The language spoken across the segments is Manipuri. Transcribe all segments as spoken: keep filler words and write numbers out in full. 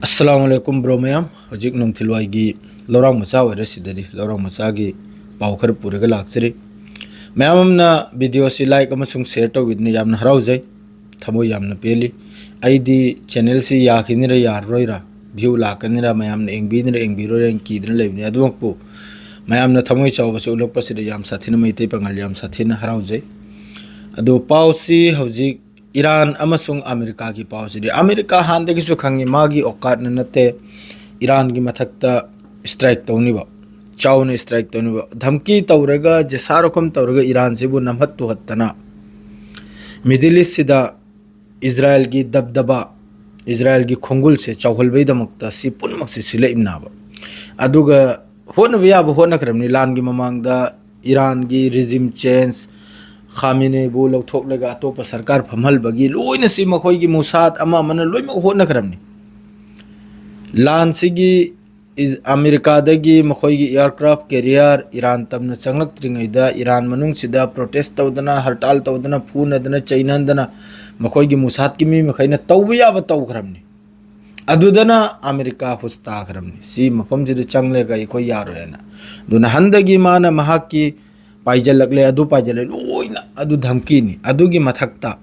ꯑꯁꯂꯥꯃꯨ ꯑꯂꯥꯏꯀꯨꯝ ꯕ꯭ꯔꯣ ꯃꯌꯥꯝ꯫ ꯍꯧꯖꯤꯛ ꯅꯨꯡꯊꯤꯜꯋꯥꯏꯒꯤ ꯂꯧꯔꯥꯡ ꯃꯆꯥ ꯑꯣꯏꯔꯦ, ꯁꯤꯗꯗꯤ ꯂꯧꯔꯥꯡ ꯃꯆꯥꯒꯤ ꯄꯥꯎ ꯈꯔ ꯄꯨꯔꯒ ꯂꯥꯛꯆꯔꯤ꯫ ꯃꯌꯥꯝ ꯑꯃꯅ ꯚꯤꯗꯤꯑꯣꯁꯤ ꯂꯥꯏꯛ ꯑꯃꯁꯨꯡ ꯁꯦꯌꯔ ꯇꯧꯕꯤꯗꯨꯅ ꯌꯥꯝꯅ ꯍꯔꯥꯎꯖꯩ, ꯊꯃꯣꯏ ꯌꯥꯝꯅ ꯄꯦꯜꯂꯤ꯫ ꯑꯩꯗꯤ ꯆꯦꯅꯦꯜꯁꯤ ꯌꯥꯈꯤꯅꯤꯔ ꯌꯥꯔꯔꯣꯏꯔ, ꯚ꯭ꯌꯨ ꯂꯥꯛꯀꯅꯤꯔ, ꯃꯌꯥꯝꯅ ꯌꯦꯡꯕꯤꯅꯤꯔ ꯌꯦꯡꯕꯤꯔꯣꯏꯔ ꯍꯥꯏꯅ ꯀꯤꯗꯨꯅ ꯂꯩꯕꯅꯤ꯫ ꯑꯗꯨꯃꯛꯄꯨ ꯃꯌꯥꯝꯅ ꯊꯃꯣꯏ ꯆꯥꯎꯕꯁꯤ ꯎꯠꯂꯛꯄꯁꯤꯗ ꯌꯥꯝ ꯁꯥꯊꯤꯅ, ꯃꯩꯇꯩ ꯄꯥꯉꯜ ꯌꯥꯝ ꯁꯥꯊꯤꯅ ꯍꯔꯥꯎꯖꯩ꯫ ꯑꯗꯣ ꯄꯥꯎꯁꯤ ꯍꯧꯖꯤꯛ ꯏꯔꯥꯟ ꯑꯃꯁꯨꯡ ꯑꯃꯦꯔꯤꯀꯥꯒꯤ ꯄꯥꯎꯁꯤꯗꯤ, ꯑꯃꯦꯔꯤꯀꯥ ꯍꯥꯟꯅꯗꯒꯤꯁꯨ ꯈꯪꯉꯤ ꯃꯥꯒꯤ ꯑꯣꯀꯥꯠꯅ ꯅꯠꯇꯦ ꯏꯔꯥꯟꯒꯤ ꯃꯊꯛꯇ ꯁ꯭ꯇ꯭ꯔꯥꯏꯛ ꯇꯧꯅꯤꯕ, ꯆꯥꯎꯅ ꯁ꯭ꯇ꯭ꯔꯥꯏꯛ ꯇꯧꯅꯤꯕ꯫ ꯙꯝꯀꯤ ꯇꯧꯔꯒ, ꯖꯦꯁꯥꯔ ꯍꯨꯀꯝ ꯇꯧꯔꯒ ꯏꯔꯥꯟꯁꯤꯕꯨ ꯅꯝꯍꯠ ꯇꯨꯍꯠꯇꯅ, ꯃꯤꯗꯜ ꯏꯁꯁꯤꯗ ꯏꯖꯔꯥꯏꯜꯒꯤ ꯗꯕꯗꯕꯥ, ꯏꯖꯔꯥꯏꯜꯒꯤ ꯈꯣꯡꯒꯨꯜꯁꯦ ꯆꯥꯎꯍꯟꯕꯩꯗꯃꯛꯇ ꯁꯤ ꯄꯨꯝꯅꯃꯛꯁꯦ ꯁꯤꯜꯂꯛꯏꯕꯅꯦꯕ꯫ ꯑꯗꯨꯒ ꯍꯣꯠꯅꯕ ꯌꯥꯕ ꯍꯣꯠꯅꯈ꯭ꯔꯕꯅꯤ꯫ ꯂꯥꯟꯒꯤ ꯃꯃꯥꯡꯗ ꯏꯔꯥꯟꯒꯤ ꯔꯤꯖꯤꯝ ꯆꯦꯟꯖ, ꯈꯥꯃꯤꯅꯦꯕꯨ ꯂꯧꯊꯣꯛꯂꯒ ꯑꯇꯣꯞꯄ ꯁꯔꯀꯥꯔ ꯐꯝꯍꯜꯕꯒꯤ ꯂꯣꯏꯅ ꯁꯤ ꯃꯈꯣꯏꯒꯤ ꯃꯨꯁꯥꯠ ꯑꯃ ꯑꯃꯅ ꯂꯣꯏꯅꯃꯛ ꯍꯣꯠꯅꯈ꯭ꯔꯕꯅꯤ꯫ ꯂꯥꯟꯁꯤꯒꯤ ꯏꯖ-, ꯑꯃꯦꯔꯤꯀꯥꯗꯒꯤ ꯃꯈꯣꯏꯒꯤ ꯑꯦꯌꯥꯔꯀ꯭ꯔꯥꯐ ꯀꯦꯔꯤꯌꯔ ꯏꯔꯥꯟ ꯇꯝꯅ ꯆꯪꯂꯛꯇ꯭ꯔꯤꯉꯩꯗ ꯏꯔꯥꯟ ꯃꯅꯨꯡꯁꯤꯗ ꯄ꯭ꯔꯣꯇꯦꯁ ꯇꯧꯗꯅ, ꯍꯔꯇꯥꯜ ꯇꯧꯗꯅ, ꯐꯨꯅꯗꯅ, ꯆꯩꯅꯍꯟꯗꯅ ꯃꯈꯣꯏꯒꯤ ꯃꯨꯁꯥꯠꯀꯤ ꯃꯤ ꯃꯈꯩꯅ ꯇꯧꯕ ꯌꯥꯕ ꯇꯧꯈ꯭ꯔꯕꯅꯤ꯫ ꯑꯗꯨꯗꯅ ꯑꯃꯦꯔꯤꯀꯥ ꯍꯨꯁ ꯇꯥꯈ꯭ꯔꯕꯅꯤ, ꯁꯤ ꯃꯐꯝꯁꯤꯗ ꯆꯪꯂꯒ ꯑꯩꯈꯣꯏ ꯌꯥꯔꯣꯏ ꯍꯥꯏꯅ꯫ ꯑꯗꯨꯅ ꯍꯟꯗꯒꯤ ꯃꯥꯅ ꯃꯍꯥꯛꯀꯤ ꯄꯥꯏꯖꯜꯂꯛꯂꯦ, ꯑꯗꯨ ꯄꯥꯏꯖꯜꯂꯦ, ꯂꯣꯏꯅ ꯑꯗꯨ ꯙꯝꯀꯤꯅꯤ꯫ ꯑꯗꯨꯒꯤ ꯃꯊꯛꯇ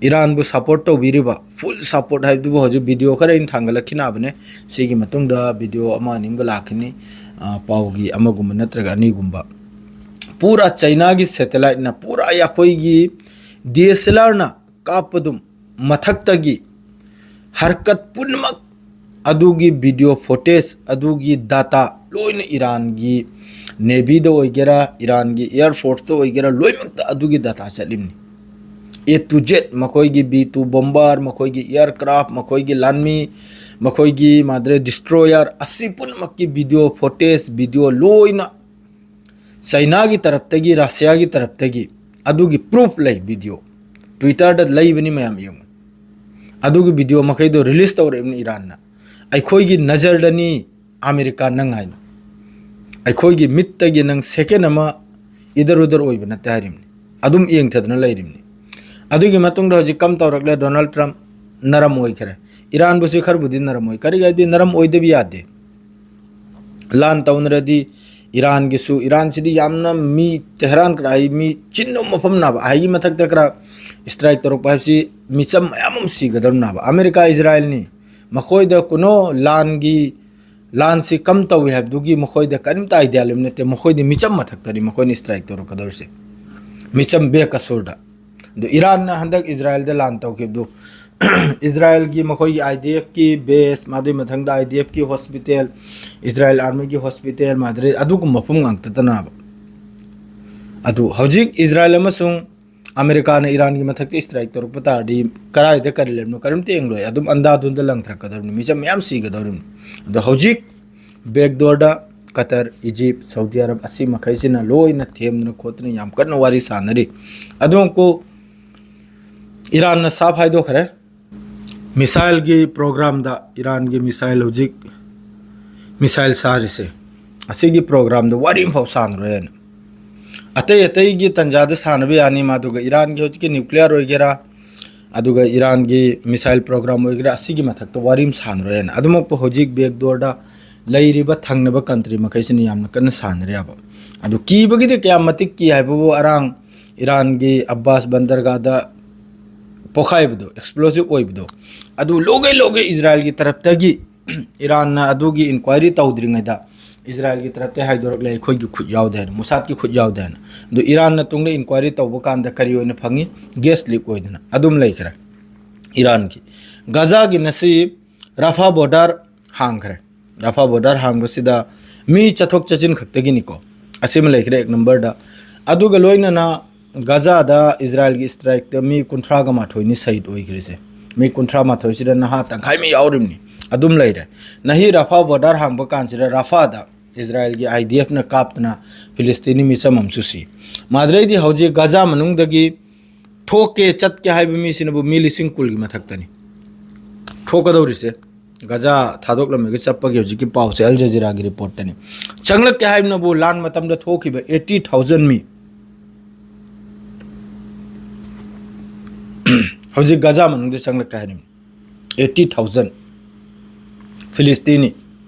ꯏꯔꯥꯟꯕꯨ ꯁꯄꯣꯔꯠ ꯇꯧꯕꯤꯔꯤꯕ, ꯐꯨꯜ ꯁꯄꯣꯔꯠ ꯍꯥꯏꯕꯗꯨꯕꯨ ꯍꯧꯖꯤꯛ ꯚꯤꯗꯤꯑꯣ ꯈꯔ ꯑꯩꯅ ꯊꯥꯡꯒꯠꯂꯛꯈꯤꯅꯕꯅꯦ꯫ ꯁꯤꯒꯤ ꯃꯇꯨꯡꯗ ꯚꯤꯗꯤꯑꯣ ꯑꯃ ꯑꯅꯤꯒ ꯂꯥꯛꯈꯤꯅꯤ, ꯑ, ꯄꯥꯎꯒꯤ ꯑꯃꯒꯨꯝꯕ ꯅꯠꯇ꯭ꯔꯒ ꯑꯅꯤꯒꯨꯝꯕ꯫ ꯄꯨꯔꯥ ꯆꯩꯅꯥꯒꯤ ꯁꯦꯇꯦꯂꯥꯏꯠꯅ ꯄꯨꯔꯥ ꯑꯩꯈꯣꯏꯒꯤ ꯗꯤ ꯑꯦꯁ ꯑꯦꯜ ꯑꯥꯔꯅ ꯀꯥꯞꯄꯗꯨꯝ ꯃꯊꯛꯇꯒꯤ ꯍꯔꯀꯠ ꯄꯨꯝꯅꯃꯛ, ꯑꯗꯨꯒꯤ ꯚꯤꯗꯤꯑꯣ ꯐꯨꯇꯦꯖ, ꯑꯗꯨꯒꯤ ꯗꯥꯇꯥ ꯂꯣꯏꯅ ꯏꯔꯥꯟꯒꯤ ꯅꯦꯚꯤꯗ ꯑꯣꯏꯒꯦꯔꯥ, ꯏꯔꯥꯟꯒꯤ ꯑꯦꯌꯥꯔ ꯐꯣꯔꯁꯇ ꯑꯣꯏꯒꯦꯔꯥ, ꯂꯣꯏꯅꯃꯛꯇ ꯑꯗꯨꯒꯤ ꯗꯥꯇꯥ ꯆꯠꯂꯤꯕꯅꯤ꯫ ꯑꯦ ꯇꯨ ꯖꯦꯠ, ꯃꯈꯣꯏꯒꯤ ꯕꯤ ꯇꯨ ꯕꯣꯝꯕꯥꯔ, ꯃꯈꯣꯏꯒꯤ ꯑꯦꯌꯥꯔꯀ꯭ꯔꯥꯐ, ꯃꯈꯣꯏꯒꯤ ꯂꯥꯟꯃꯤ, ꯃꯈꯣꯏꯒꯤ ꯃꯥꯗ꯭ꯔꯦ ꯗꯤꯁꯇ꯭ꯔꯣꯌꯔ, ꯑꯁꯤ ꯄꯨꯝꯅꯃꯛꯀꯤ ꯚꯤꯗꯤꯑꯣ ꯐꯨꯇꯦꯖ, ꯚꯤꯗꯤꯑꯣ ꯂꯣꯏꯅ ꯆꯩꯅꯥꯒꯤ ꯇꯔꯞꯇꯒꯤ, ꯔꯁꯤꯌꯥꯒꯤ ꯇꯔꯞꯇꯒꯤ ꯑꯗꯨꯒꯤ ꯄ꯭ꯔꯨꯐ ꯂꯩ, ꯚꯤꯗꯤꯑꯣ꯫ ꯇ꯭ꯋꯤꯇꯔꯗ ꯂꯩꯕꯅꯤ, ꯃꯌꯥꯝ ꯌꯦꯡꯉꯨ꯫ ꯑꯗꯨꯒꯤ ꯚꯤꯗꯤꯑꯣ ꯃꯈꯩꯗꯣ ꯔꯤꯂꯤꯁ ꯇꯧꯔꯛꯏꯕꯅꯤ ꯏꯔꯥꯟꯅ꯫ ꯑꯩꯈꯣꯏꯒꯤ ꯅꯖꯔꯗꯅꯤ ꯑꯃꯦꯔꯤꯀꯥ ꯅꯪ ꯍꯥꯏꯅ꯫ ꯑꯩꯈꯣꯏꯒꯤ ꯃꯤꯠꯇꯒꯤ ꯅꯪ ꯁꯦꯀꯦꯟ ꯑꯃ ꯏꯗꯔ ꯎꯗꯔ ꯑꯣꯏꯕ ꯅꯠꯇꯦ ꯍꯥꯏꯔꯤꯕꯅꯤ꯫ ꯑꯗꯨꯝ ꯌꯦꯡꯊꯗꯅ ꯂꯩꯔꯤꯕꯅꯤ꯫ ꯑꯗꯨꯒꯤ ꯃꯇꯨꯡꯗ ꯍꯧꯖꯤꯛ ꯀꯝ ꯇꯧꯔꯛꯂꯦ? ꯗꯣꯅꯥꯜꯗ ꯇ꯭ꯔꯝꯞ ꯅꯔꯝ ꯑꯣꯏꯈ꯭ꯔꯦ꯫ ꯏꯔꯥꯟꯕꯨꯁꯨ ꯈꯔꯕꯨꯗꯤ ꯅꯔꯝꯃꯣꯏ꯫ ꯀꯔꯤꯒꯤ ꯍꯥꯏꯗꯤ ꯅꯔꯝ ꯑꯣꯏꯗꯕ ꯌꯥꯗꯦ꯫ ꯂꯥꯟ ꯇꯧꯅꯔꯗꯤ ꯏꯔꯥꯟꯒꯤꯁꯨ, ꯏꯔꯥꯟꯁꯤꯗꯤ ꯌꯥꯝꯅ ꯃꯤ ꯇꯦꯍꯔꯥꯟ ꯀꯔꯥꯏ ꯃꯤ ꯆꯤꯟꯕ ꯃꯐꯝꯅꯦꯕ꯫ ꯑꯍꯩꯒꯤ ꯃꯊꯛꯇ ꯈꯔ strike ꯇꯧꯔꯛꯄ ꯍꯥꯏꯕꯁꯤ ꯃꯤꯆꯝ ꯃꯌꯥꯝ ꯑꯃ ꯁꯤꯒꯗꯧꯔꯤꯅꯦꯕ꯫ ꯑꯃꯦꯔꯤꯀꯥ ꯏꯖꯔꯥꯏꯜꯅꯤ, ꯃꯈꯣꯏꯗ ꯀꯨꯅꯣ ꯂꯥꯟꯒꯤ, ꯂꯥꯟꯁꯤ ꯀꯝ ꯇꯧꯏ ꯍꯥꯏꯕꯗꯨꯒꯤ ꯃꯈꯣꯏꯗ ꯀꯔꯤꯝꯇ idea ꯂꯩꯕ ꯅꯠꯇꯦ꯫ ꯃꯈꯣꯏꯗꯤ ꯃꯤꯆꯝ ꯃꯊꯛꯇꯅꯤ ꯃꯈꯣꯏꯅ strike ꯇꯧꯔꯛꯀꯗꯧꯔꯤꯁꯦ, ꯃꯤꯆꯝ ꯕꯦꯀꯁꯨꯔꯗ꯫ ꯑꯗꯨ ꯏꯔꯥꯟꯅ ꯍꯟꯗꯛ ꯏꯖꯔꯥꯏꯜꯗ ꯂꯥꯟ ꯇꯧꯈꯤꯕꯗꯨ, ꯏꯖꯔꯥꯏꯜꯒꯤ ꯃꯈꯣꯏꯒꯤ IDFꯀꯤ base, ꯃꯗꯨꯒꯤ ꯃꯊꯪꯗ IDFꯀꯤ hospital, ꯏꯖꯔꯥꯏꯜ armyꯒꯤ hospital, ꯃꯥꯗ꯭ꯔꯦ ꯑꯗꯨꯒꯨꯝꯕ ꯃꯐꯝ ꯉꯥꯛꯇꯇꯅꯕ꯫ ꯑꯗꯨ ꯍꯧꯖꯤꯛ ꯏꯖꯔꯥꯏꯜ ꯑꯃꯁꯨꯡ ꯑꯃꯦꯔꯤꯀꯥꯅ ꯏꯔꯥꯟꯒꯤ ꯃꯊꯛꯇ strike ꯇꯧꯔꯛꯄ ꯇꯥꯔꯗꯤ ꯀꯗꯥꯏꯗ ꯀꯔꯤ ꯂꯩꯕꯅꯣ ꯀꯔꯤꯝꯇ ꯌꯦꯡꯂꯣꯏ꯫ ꯑꯗꯨꯝ ꯑꯟꯗꯥꯗꯨꯟꯗ ꯂꯪꯊꯔꯛꯀꯗꯧꯔꯤꯕꯅꯤ, ꯃꯤꯆꯝ ꯃꯌꯥꯝ ꯁꯤꯒꯗꯧꯔꯤꯕꯅꯤ꯫ ꯑꯗꯣ ꯍꯧꯖꯤꯛ backdoorꯗ ꯀꯇꯔ, ꯏꯖꯤꯞ, ꯁꯥꯎꯗꯤ ꯑꯔꯕ ꯑꯁꯤ ꯃꯈꯩꯁꯤꯅ ꯂꯣꯏꯅ ꯊꯦꯝꯗꯅ ꯈꯣꯠꯇꯅ ꯌꯥꯝ ꯀꯟꯅ ꯋꯥꯔꯤ ꯁꯥꯟꯅꯔꯤ꯫ ꯑꯗꯨꯃꯛꯄꯨ ꯏꯔꯥꯟꯅ ꯁꯥꯐ ꯍꯥꯏꯗꯣꯛꯈ꯭ꯔꯦ꯫ Missileꯒꯤ programꯗ, ꯏꯔꯥꯟꯒꯤ missile ꯍꯧꯖꯤꯛ missile ꯁꯥꯔꯤꯁꯦ, ꯑꯁꯤꯒꯤ programꯗ ꯋꯥꯔꯤ ꯑꯃꯐꯥꯎ ꯁꯥꯟꯅꯔꯣꯏ ꯍꯥꯏꯅ꯫ ꯑꯇꯩ ꯑꯇꯩꯒꯤ ꯇꯟꯖꯥꯗ ꯁꯥꯟꯅꯕ ꯌꯥꯅꯤ, ꯃꯗꯨꯒ ꯏꯔꯥꯟꯒꯤ ꯍꯧꯖꯤꯛꯀꯤ nuclear ꯑꯣꯏꯒꯦꯔꯥ, ꯑꯗꯨꯒ ꯏꯔꯥꯟꯒꯤ missile program ꯑꯣꯏꯒꯦꯔꯥ, ꯑꯁꯤꯒꯤ ꯃꯊꯛꯇ ꯋꯥꯔꯤ ꯑꯃ ꯁꯥꯟꯅꯔꯣꯏ ꯍꯥꯏꯅ꯫ ꯑꯗꯨꯃꯛꯄꯨ ꯍꯧꯖꯤꯛ backdoorꯗ ꯂꯩꯔꯤꯕ ꯊꯪꯅꯕ country ꯃꯈꯩꯁꯤꯅ ꯌꯥꯝꯅ ꯀꯟꯅ ꯁꯥꯟꯅꯔꯦꯕ꯫ ꯑꯗꯨ ꯀꯤꯕꯒꯤꯗꯤ ꯀꯌꯥꯝ ꯃꯇꯤꯛ ꯀꯤ ꯍꯥꯏꯕꯕꯨ, ꯑꯔꯥꯡ ꯏꯔꯥꯟꯒꯤ ꯑꯕꯥꯁ ꯕꯟꯗꯔꯒꯥꯍꯗ ꯄꯣꯈꯥꯏꯕꯗꯣ, explosive ꯑꯣꯏꯕꯗꯣ, ꯑꯗꯨ ꯂꯣꯒꯩ ꯂꯣꯒꯩ ꯏꯖꯔꯥꯏꯜꯒꯤ ꯇꯔꯞꯇꯒꯤ ꯏꯔꯥꯟꯅ ꯑꯗꯨꯒꯤ inquiry ꯇꯧꯗ꯭ꯔꯤꯉꯩꯗ ꯏꯖꯔꯥꯏꯜꯒꯤ ꯇꯔꯞꯇ ꯍꯥꯏꯗꯣꯔꯛꯂꯦ, "ꯑꯩꯈꯣꯏꯒꯤ ꯈꯨꯠ ꯌꯥꯎꯗꯦ" ꯍꯥꯏꯅ, ꯃꯨꯁꯥꯗꯀꯤ ꯈꯨꯠ ꯌꯥꯎꯗꯦ ꯍꯥꯏꯅ꯫ ꯑꯗꯨ ꯏꯔꯥꯟꯅ ꯇꯨꯡꯗ inquiry ꯇꯧꯕ ꯀꯥꯟꯗ ꯀꯔꯤ ꯑꯣꯏꯅ ꯐꯪꯉꯤ? Gas leak ꯑꯣꯏꯗꯅ ꯑꯗꯨꯝ ꯂꯩꯈ꯭ꯔꯦ ꯏꯔꯥꯟꯒꯤ꯫ ꯒꯖꯥꯒꯤ ꯉꯁꯤ ꯔꯥꯐꯥ border ꯍꯥꯡꯈ꯭ꯔꯦ꯫ ꯔꯥꯐꯥ border ꯍꯥꯡꯕꯁꯤꯗ ꯃꯤ ꯆꯠꯊꯣꯛ ꯆꯠꯁꯤꯟ ꯈꯛꯇꯒꯤꯅꯤꯀꯣ꯫ ꯑꯁꯤꯃ ꯂꯩꯈ꯭ꯔꯦ ꯑꯦꯛ ꯅꯝꯕꯔꯗ꯫ ꯑꯗꯨꯒ ꯂꯣꯏꯅꯅ ꯒꯖꯥꯗ ꯏꯖꯔꯥꯏꯜꯒꯤ strikeꯇ ꯃꯤ ꯀꯨꯟꯊ꯭ꯔꯥꯒ ꯃꯥꯊꯣꯏꯅꯤ ꯁꯍꯤꯗ ꯑꯣꯏꯈ꯭ꯔꯤꯁꯦ꯫ ꯃꯤ ꯀꯨꯟꯊ꯭ꯔꯥ ꯃꯥꯊꯣꯏꯁꯤꯗ ꯅꯍꯥ ꯇꯪꯈꯥꯏ ꯃꯤ ꯌꯥꯎꯔꯤꯕꯅꯤ꯫ ꯑꯗꯨꯝ ꯂꯩꯔꯦ꯫ ꯅꯍꯤ ꯔꯥꯐꯥ border ꯍꯥꯡꯕ ꯀꯥꯟꯁꯤꯗ ꯔꯥꯐꯥꯗ ꯏꯖꯔꯥꯏꯜꯒꯤ IDFꯅ ꯀꯥꯞꯇꯅ ꯐꯤꯂꯤꯁꯇꯤꯅꯤ ꯃꯤꯆꯝ ꯑꯃꯁꯨ ꯁꯤ꯫ ꯃꯥꯗ꯭ꯔꯩꯗꯤ ꯍꯧꯖꯤꯛ ꯒꯖꯥ ꯃꯅꯨꯡꯗꯒꯤ ꯊꯣꯛꯀꯦ ꯆꯠꯀꯦ ꯍꯥꯏꯕ ꯃꯤꯁꯤꯅꯕꯨ ꯃꯤ ꯂꯤꯁꯤꯡ ꯀꯨꯟꯒꯤ ꯃꯊꯛꯇꯅꯤ ꯊꯣꯛꯀꯗꯧꯔꯤꯁꯦ꯫ ꯒꯖꯥ ꯊꯥꯗꯣꯛꯂꯝꯃꯒ ꯆꯠꯄꯒꯤ ꯍꯧꯖꯤꯛꯀꯤ ꯄꯥꯎꯁꯦ ꯑꯜ ꯖꯖꯤꯔꯥꯒꯤ reportꯇꯅꯤ꯫ ꯆꯪꯂꯛꯀꯦ ꯍꯥꯏꯕꯅꯕꯨ ꯂꯥꯟ ꯃꯇꯝꯗ ꯊꯣꯛꯈꯤꯕ eighty thousand ꯃꯤ ꯍꯧꯖꯤꯛ ꯒꯖꯥ ꯃꯅꯨꯡꯗ ꯆꯪꯂꯛꯀꯦ ꯍꯥꯏꯔꯤꯕꯅꯤ꯫ Eighty thousand ꯐꯤꯂꯤꯁꯇꯤꯅꯤ꯫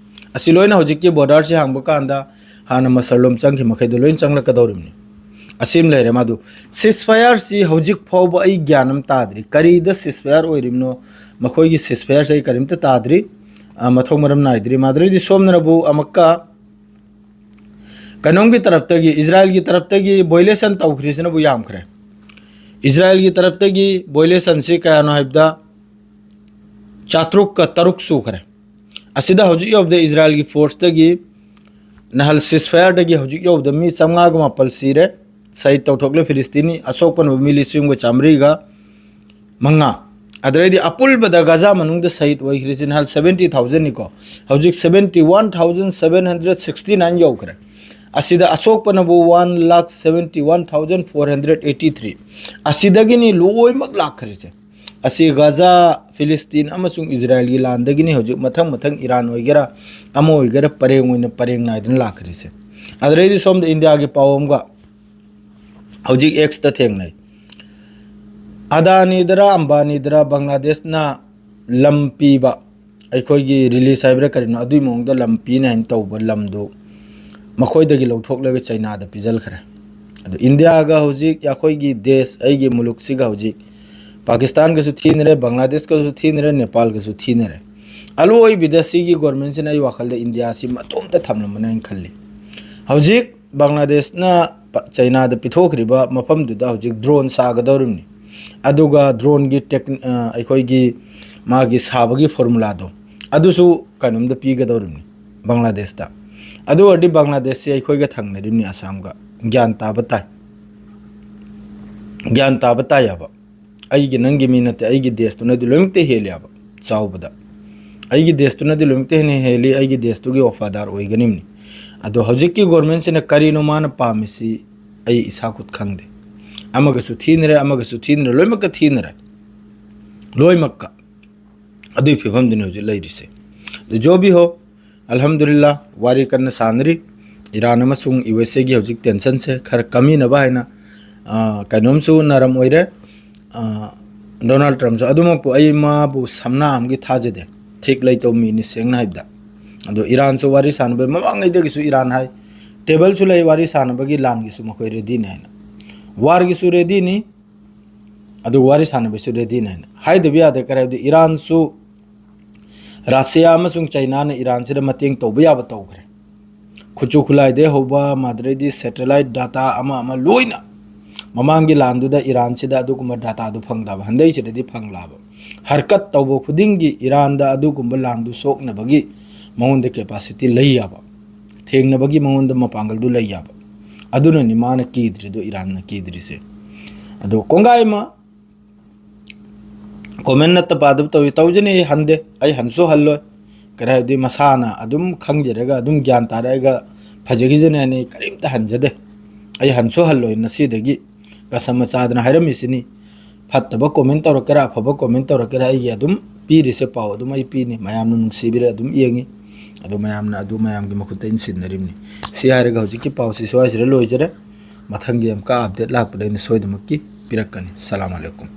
ꯑꯁꯤ ꯂꯣꯏꯅ ꯍꯧꯖꯤꯛꯀꯤ ꯕꯣꯔꯗꯔꯁꯤ ꯍꯥꯡꯕ ꯀꯥꯟꯗ ꯍꯥꯟꯅ ꯃꯁꯜꯂꯣꯝ ꯆꯪꯈꯤ ꯃꯈꯩꯗꯣ ꯂꯣꯏꯅ ꯆꯪꯂꯛꯀꯗꯧꯔꯤꯕꯅꯤ꯫ ꯑꯁꯤ ꯑꯃ ꯂꯩꯔꯦ꯫ ꯃꯗꯨ ceasefire ꯁꯤ ꯍꯧꯖꯤꯛ ꯐꯥꯎꯕ ꯑꯩ ꯒ꯭ꯌꯥꯟ ꯑꯃ ꯇꯥꯗ꯭ꯔꯤ꯫ ꯀꯔꯤꯗ ceasefire ꯑꯣꯏꯔꯤꯕꯅꯣ? ꯃꯈꯣꯏꯒꯤ ceasefire ꯁꯤ ꯑꯩ ꯀꯔꯤꯝꯇ ꯇꯥꯗ꯭ꯔꯤ꯫ ꯑ, ꯃꯊꯧ ꯃꯔꯝ ꯅꯥꯏꯗ꯭ꯔꯤ꯫ ꯃꯥꯗꯨꯔꯩꯗꯤ ꯁꯣꯝꯅꯅꯕꯨ ꯑꯃꯨꯛꯀ ꯀꯩꯅꯣꯝꯒꯤ ꯇꯔꯞꯇꯒꯤ, ꯏꯖꯔꯥꯏꯜꯒꯤ ꯇꯔꯞꯇꯒꯤ violation ꯇꯧꯈ꯭ꯔꯤꯁꯤꯅꯕꯨ ꯌꯥꯝꯈ꯭ꯔꯦ꯫ ꯏꯖꯔꯥꯏꯜꯒꯤ ꯇꯔꯞꯇꯒꯤ violation ꯁꯤ ꯀꯌꯥꯅꯣ ꯍꯥꯏꯕꯗ ꯆꯥꯇ꯭ꯔꯨꯛꯀ ꯇꯔꯨꯛ ꯁꯨꯈ꯭ꯔꯦ꯫ ꯑꯁꯤꯗ ꯍꯧꯖꯤꯛ ꯌꯧꯕꯗ ꯏꯖꯔꯥꯏꯜꯒꯤ force ꯇꯒꯤ ꯅꯍꯥꯟ ceasefire ꯗꯒꯤ ꯍꯧꯖꯤꯛ ꯌꯧꯕꯗ ꯃꯤ ꯆꯥꯝꯃꯉꯥꯒ ꯃꯥꯄꯜ ꯁꯤꯔꯦ, ꯁꯍꯤꯗ ꯇꯧꯊꯣꯛꯂꯦ ꯐꯤꯂꯤꯁꯇꯤꯅꯤ, ꯑꯁꯣꯛꯄꯅ ꯃꯤ ꯂꯤꯁꯤꯡ ꯑꯃꯒ ꯆꯥꯃꯔꯤꯒ ꯃꯉꯥ꯫ ꯑꯗꯨꯗꯩꯗꯤ ꯑꯄꯨꯟꯕꯗ ꯒꯥꯖꯥ ꯃꯅꯨꯡꯗ ꯁꯍꯤꯗ ꯑꯣꯏꯈ꯭ꯔꯤꯁꯤ ꯅꯍꯥꯟ seventy thousand ꯅꯤꯀꯣ, ꯍꯧꯖꯤꯛ seventy one thousand seven hundred sixty nine ꯌꯧꯈ꯭ꯔꯦ꯫ ꯑꯁꯤꯗ ꯑꯁꯣꯛꯄꯅꯕꯨ one lakh seventy one thousand four hundred eighty three꯫ ꯑꯁꯤꯗꯒꯤꯅꯤ ꯂꯣꯏꯅꯃꯛ ꯂꯥꯛꯈ꯭ꯔꯤꯁꯦ꯫ ꯑꯁꯤ ꯒꯥꯖꯥ, ꯐꯤꯂꯤꯁꯇꯤꯟ ꯑꯃꯁꯨꯡ ꯏꯖꯔꯥꯏꯜꯒꯤ ꯂꯥꯟꯗꯒꯤꯅꯤ ꯍꯧꯖꯤꯛ ꯃꯊꯪ ꯃꯊꯪ ꯏꯔꯥꯟ ꯑꯣꯏꯒꯦꯔꯥ, ꯑꯃ ꯑꯣꯏꯒꯦꯔꯥ, ꯄꯔꯦꯡ ꯑꯣꯏꯅ ꯄꯔꯦꯡ ꯅꯥꯏꯗꯅ ꯂꯥꯛꯈ꯭ꯔꯤꯁꯦ꯫ ꯑꯗꯨꯗꯩꯗꯤ ꯁꯣꯝꯗ ꯏꯟꯗꯤꯌꯥꯒꯤ ꯄꯥꯎ ꯑꯃꯒ ꯍꯧꯖꯤꯛ X ꯇ ꯊꯦꯡꯅꯩ꯫ ꯑꯗꯥꯅꯤꯗꯔ ꯑꯝꯕꯥꯅꯤꯗꯔ ꯕꯪꯒ꯭ꯂꯥꯗꯦꯁꯅ ꯂꯝ ꯄꯤꯕ, ꯑꯩꯈꯣꯏꯒꯤ release ꯍꯥꯏꯕ꯭ꯔꯥ ꯀꯔꯤꯅꯣ, ꯑꯗꯨꯒꯤ ꯃꯑꯣꯡꯗ ꯂꯝ ꯄꯤꯅꯤ ꯍꯥꯏꯅ ꯇꯧꯕ ꯂꯝꯗꯨ ꯃꯈꯣꯏꯗꯒꯤ ꯂꯧꯊꯣꯛꯂꯒ ꯆꯩꯅꯥꯗ ꯄꯤꯖꯜꯈ꯭ꯔꯦ꯫ ꯑꯗꯨ ꯏꯟꯗꯤꯌꯥꯒ ꯍꯧꯖꯤꯛ ꯑꯩꯈꯣꯏꯒꯤ ꯗꯦꯁ, ꯑꯩꯒꯤ ꯃꯨꯂꯨꯛꯁꯤꯒ ꯍꯧꯖꯤꯛ ꯄꯥꯀꯤꯁꯇꯥꯟꯒꯁꯨ ꯊꯤꯅꯔꯦ, ꯕꯪꯒ꯭ꯂꯥꯗꯦꯁꯀꯁꯨ ꯊꯤꯅꯔꯦ, ꯅꯦꯄꯥꯜꯒꯁꯨ ꯊꯤꯅꯔꯦ꯫ ꯑꯂꯣꯏꯕꯤꯗ ꯁꯤꯒꯤ government ꯁꯤꯅ ꯑꯩ ꯋꯥꯈꯜꯗ ꯏꯟꯗꯤꯌꯥꯁꯤ ꯃꯇꯣꯝꯇ ꯊꯝꯂꯝꯕꯅꯦ ꯍꯥꯏꯅ ꯈꯜꯂꯤ꯫ ꯍꯧꯖꯤꯛ ꯕꯪꯒ꯭ꯂꯥꯗꯦꯁꯅ ꯄ-, ꯆꯩꯅꯥꯗ ꯄꯤꯊꯣꯛꯈ꯭ꯔꯤꯕ ꯃꯐꯝꯗꯨꯗ ꯍꯧꯖꯤꯛ drone ꯁꯥꯒꯗꯧꯔꯤꯕꯅꯤ꯫ ꯑꯗꯨꯒ drone ꯒꯤ ꯇꯦꯛ-, ꯑ, ꯑꯩꯈꯣꯏꯒꯤ ꯃꯥꯒꯤ ꯁꯥꯕꯒꯤ formula ꯗꯣ ꯑꯗꯨꯁꯨ ꯀꯩꯅꯣꯝꯗ ꯄꯤꯒꯗꯧꯔꯤꯕꯅꯤ, ꯕꯪꯒ꯭ꯂꯥꯗꯦꯁꯇ꯫ ꯑꯗꯨ ꯑꯣꯏꯔꯗꯤ ꯕꯪꯒ꯭ꯂꯥꯗꯦꯁꯁꯤ ꯑꯩꯈꯣꯏꯒ ꯊꯪꯅꯔꯤꯕꯅꯤ, ꯑꯁꯥꯝꯒ꯫ ꯒ꯭ꯌꯥꯟ ꯇꯥꯕ ꯇꯥꯏ꯫ ꯒ꯭ꯌꯥꯟ ꯇꯥꯕ ꯇꯥꯏ ꯍꯥꯏꯕ꯫ ꯑꯩꯒꯤ ꯅꯪꯒꯤ ꯃꯤ ꯅꯠꯇꯦ, ꯑꯩꯒꯤ ꯗꯦꯁꯇꯨꯅꯗꯤ ꯂꯣꯏꯅꯃꯛꯇ ꯍꯦꯜꯂꯤ ꯍꯥꯏꯕ, ꯆꯥꯎꯕꯗ꯫ ꯑꯩꯒꯤ ꯗꯦꯁꯇꯨꯅꯗꯤ ꯂꯣꯏꯅꯃꯛꯇ ꯍꯦꯟꯅ ꯍꯦꯜꯂꯤ, ꯑꯩꯒꯤ ꯗꯦꯁꯇꯨꯒꯤ ꯋꯐꯥꯗꯥꯔ ꯑꯣꯏꯒꯅꯤꯕꯅꯤ꯫ ꯑꯗꯣ ꯍꯧꯖꯤꯛꯀꯤ government ꯁꯤꯅ ꯀꯔꯤꯅꯣ ꯃꯥꯅ ꯄꯥꯝꯃꯤꯁꯤ ꯑꯩ ꯏꯁꯥ ꯈꯨꯠ ꯈꯪꯗꯦ꯫ ꯑꯃꯒꯁꯨ ꯊꯤꯅꯔꯦ, ꯑꯃꯒꯁꯨ ꯊꯤꯅꯔꯦ, ꯂꯣꯏꯅꯃꯛꯀ ꯊꯤꯅꯔꯦ꯫ ꯂꯣꯏꯅꯃꯛꯀ꯫ ꯑꯗꯨꯒꯤ ꯐꯤꯕꯝꯗꯨꯅꯤ ꯍꯧꯖꯤꯛ ꯂꯩꯔꯤꯁꯦ꯫ ꯑꯗꯨ ꯖꯣ ꯚꯤ ꯍꯣ, ꯑꯜꯍꯝꯗꯨꯂꯤꯜꯂꯥ, ꯋꯥꯔꯤ ꯀꯟꯅ ꯁꯥꯟꯅꯔꯤ꯫ ꯏꯔꯥꯟ ꯑꯃꯁꯨꯡ ꯌꯨ ꯑꯦꯁ ꯑꯦꯒꯤ ꯍꯧꯖꯤꯛ tension ꯁꯦ ꯈꯔ ꯀꯝꯃꯤꯅꯕ ꯍꯥꯏꯅ, ꯑ, ꯀꯩꯅꯣꯝꯁꯨ ꯅꯔꯝ ꯑꯣꯏꯔꯦ꯫ ꯑ, ꯗꯣꯅꯥꯜꯗ ꯇ꯭ꯔꯝꯞꯁꯨ ꯑꯗꯨꯃꯛꯄꯨ ꯑꯩ ꯃꯥꯕꯨ ꯁꯝꯅꯥ ꯑꯃꯒꯤ ꯊꯥꯖꯗꯦ꯫ ꯊꯤꯛ ꯂꯩꯇꯧ ꯃꯤꯅꯤ, ꯁꯦꯡꯅ ꯍꯥꯏꯕꯗ꯫ ꯑꯗꯣ ꯏꯔꯥꯟꯁꯨ ꯋꯥꯔꯤ ꯁꯥꯟꯅꯕ, ꯃꯃꯥꯡꯉꯩꯗꯒꯤꯁꯨ ꯏꯔꯥꯟ ꯍꯥꯏ, ꯇꯦꯕꯜꯁꯨ ꯂꯩ, ꯋꯥꯔꯤ ꯁꯥꯟꯅꯕꯒꯤ ꯂꯥꯟꯒꯤꯁꯨ ꯃꯈꯣꯏ ꯔꯦꯗꯤꯅꯤ ꯍꯥꯏꯅ, ꯋꯥꯔꯒꯤꯁꯨ ꯔꯦꯗꯤꯅꯤ, ꯑꯗꯨ ꯋꯥꯔꯤ ꯁꯥꯟꯅꯕꯁꯨ ꯔꯦꯗꯤꯅꯤ ꯍꯥꯏꯅ꯫ ꯍꯥꯏꯗꯕ ꯌꯥꯗꯦ꯫ ꯀꯔꯤ ꯍꯥꯏꯕꯗꯤ ꯏꯔꯥꯟꯁꯨ ꯔꯁꯤꯌꯥ ꯑꯃꯁꯨꯡ ꯆꯩꯅꯥꯅ ꯏꯔꯥꯟꯁꯤꯗ ꯃꯇꯦꯡ ꯇꯧꯕ ꯌꯥꯕ ꯇꯧꯈ꯭ꯔꯦ꯫ ꯈꯨꯠꯁꯨ ꯈꯨꯠꯂꯥꯏꯗꯩ ꯍꯧꯕ, ꯃꯗꯨꯗꯩꯗꯤ ꯁꯦꯇꯦꯂꯥꯏꯠ ꯗꯥꯇꯥ ꯑꯃ ꯑꯃ ꯂꯣꯏꯅ꯫ ꯃꯃꯥꯡꯒꯤ ꯂꯥꯟꯗꯨꯗ ꯏꯔꯥꯟꯁꯤꯗ ꯑꯗꯨꯒꯨꯝꯕ ꯗꯥꯇꯥꯗꯨ ꯐꯪꯗꯕ, ꯍꯟꯗꯛꯁꯤꯗꯗꯤ ꯐꯪꯂꯛꯑꯕ꯫ ꯍꯔꯀꯠ ꯇꯧꯕ ꯈꯨꯗꯤꯡꯒꯤ ꯏꯔꯥꯟꯗ ꯑꯗꯨꯒꯨꯝꯕ ꯂꯥꯟꯗꯨ ꯁꯣꯛꯅꯕꯒꯤ ꯃꯉꯣꯟꯗ ꯀꯦꯄꯥꯁꯤꯇꯤ ꯂꯩ ꯌꯥꯕ, ꯊꯦꯡꯅꯕꯒꯤ ꯃꯉꯣꯟꯗ ꯃꯄꯥꯡꯒꯜꯗꯨ ꯂꯩ ꯌꯥꯕ꯫ ꯑꯗꯨꯅꯅꯤ ꯃꯥꯅ ꯀꯤꯗ꯭ꯔꯤꯗꯣ, ꯏꯔꯥꯟꯅ ꯀꯤꯗ꯭ꯔꯤꯁꯦ꯫ ꯑꯗꯣ ꯀꯣꯡꯒꯥꯏ ꯑꯃ ꯀꯣꯃꯦꯟ ꯅꯠꯇ ꯄꯥꯗꯕ ꯇꯧꯏ꯫ ꯇꯧꯖꯅꯤ, ꯑꯩ ꯍꯟꯗꯦ, ꯑꯩ ꯍꯟꯁꯨ ꯍꯜꯂꯣꯏ꯫ ꯀꯔꯤ ꯍꯥꯏꯕꯗꯤ ꯃꯁꯥꯅ ꯑꯗꯨꯝ ꯈꯪꯖꯔꯒ ꯑꯗꯨꯝ ꯒ꯭ꯌꯥꯟ ꯇꯥꯔꯛꯑꯒ ꯐꯖꯈꯤꯖꯅꯤ ꯍꯥꯏꯅ ꯑꯩ ꯀꯔꯤꯝꯇ ꯍꯟꯖꯗꯦ꯫ ꯑꯩ ꯍꯟꯁꯨ ꯍꯜꯂꯣꯏ꯫ ꯉꯁꯤꯗꯒꯤ ꯀꯁꯝ ꯆꯥꯗꯅ ꯍꯥꯏꯔꯝꯃꯤꯁꯤꯅꯤ꯫ ꯐꯠꯇꯕ ꯀꯣꯃꯦꯟ ꯇꯧꯔꯛꯀꯦꯔꯥ, ꯑꯐꯕ ꯀꯣꯃꯦꯟ ꯇꯧꯔꯛꯀꯦꯔꯥ, ꯑꯩꯒꯤ ꯑꯗꯨꯝ ꯄꯤꯔꯤꯁꯦ ꯄꯥꯎ ꯑꯗꯨꯝ ꯑꯩ ꯄꯤꯅꯤ꯫ ꯃꯌꯥꯝꯅ ꯅꯨꯡꯁꯤꯕꯤꯔꯦ, ꯑꯗꯨꯝ ꯌꯦꯡꯉꯤ꯫ ꯑꯗꯣ ꯃꯌꯥꯝꯅ ꯑꯗꯨ ꯃꯌꯥꯝꯒꯤ ꯃꯈꯨꯠꯇ ꯑꯩꯅ ꯁꯤꯟꯅꯔꯤꯕꯅꯤ꯫ ꯁꯤ ꯍꯥꯏꯔꯒ ꯍꯧꯖꯤꯛꯀꯤ ꯄꯥꯎꯁꯤ ꯁ꯭ꯋꯥꯏꯁꯤꯗ ꯂꯣꯏꯖꯔꯦ꯫ ꯃꯊꯪꯒꯤ ꯑꯃꯨꯛꯀ ꯑꯞꯗꯦꯠ ꯂꯥꯛꯄꯗ ꯑꯩꯅ ꯁꯣꯏꯗꯅꯃꯛꯀꯤ ꯄꯤꯔꯛꯀꯅꯤ꯫ ꯁꯂꯥꯝ ꯑꯂꯩꯀꯨꯝ꯫